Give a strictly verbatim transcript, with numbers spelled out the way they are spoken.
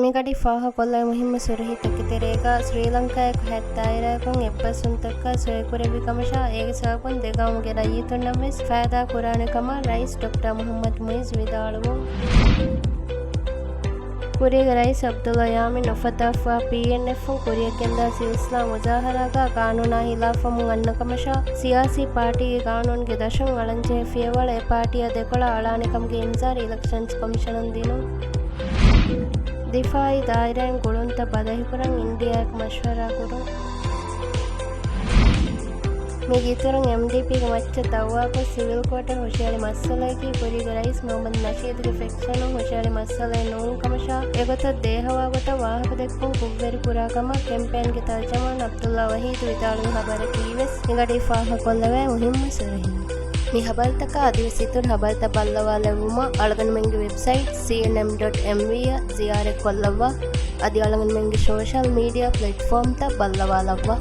މިގަޑި ފާހަގަކޮށްލެވޭ މުހިއްމު ސުރުޚީތަކުގެ ތެރޭގަ، ސްރީލަންކާއެކު ހަތް ދާއިރާއަކުން އެއްބަސްވުންތަކަށް ސޮއިކުރެއްވި ކަމަށާ، އޭގެ ސަބަބުން ދެ ގައުމުގެ ރައްޔިތުންނަށް ވެސް ފައިދާ ކުރާނެ ކަމަށް ރައީސް ޑޮކްޓަރ މުޙައްމަދު މުޢިއްޒު ވިދާޅުވުން. ކުރީގެ ރައީސް ޢަބްދުﷲ ޔާމީން އުފައްދާފައިވާ ޕީއެންއެފުން ކުރިއަށް ގެންދާ ސިލްސިލާ މުޒާހަރާގަ ގާނޫނާ ހިލާފަށް އަންނަ ކަމަށާ، ސިޔާސީ ޕާޓީގެ ގާނޫނުގެ ދަށުން އަޅަންޖެހޭ ފިޔަވަޅު އެ ޕާޓީއާ ދެކޮޅަށް އަޅާނެ ކަމުގެ އިންޒާރު އިލެކްޝަންސް ކޮމިޝަނުން ދިނުން. ދިފާއީ ދާއިރާއިން ގުޅުންތައް ބަދަހިކުރަން އިންޑިއާއެކު މަޝްވަރާ ކުރުން. މީގެ އިތުރުން އެމްޑީޕީގެ މައްޗަށް ދައުވާކޮށް، ސިވިލް ކޯޓަށް ހުށައެޅި މައްސަލައަކީ، ކުރީގެ ރައީސް މުޙައްމަދު ނަޝީދުގެ ފެކްޝަނުން ހުށައެޅި މައްސަލައެއް ނޫން ކަމަށާ، އެގޮތަށް ދޭހަވާ ގޮތަށް ވާހަކަދެއްކުން ކުށްވެރިކުރާ ކަމަށް ކެމްޕޭންގެ ތަރްޖަމާން ޢަބްދުﷲ ވަޙީދު ވިދާޅުވި ޚަބަރަކީވެސް މިގަޑީ ފާހަގަކޮށްލެވޭ މުހިއްމު ސުރުޚީން. މި ޚަބަރުތަކާ އަދިވެސް އިތުރު ޚަބަރުތައް ބައްލަވާލެއްވުމަށް އަޅުގަނޑުމެންގެ ވެބްސައިޓް ސީއެންއެމް ޑޮޓް އެމްވީ އަށް ޒިޔާރަތްކޮށްލައްވާ. އަދި އަޅުގަނޑުމެންގެ ސޯޝަލް މީޑިއާ ޕްލެޓްފޯމްތައް ބައްލަވާލައްވާ.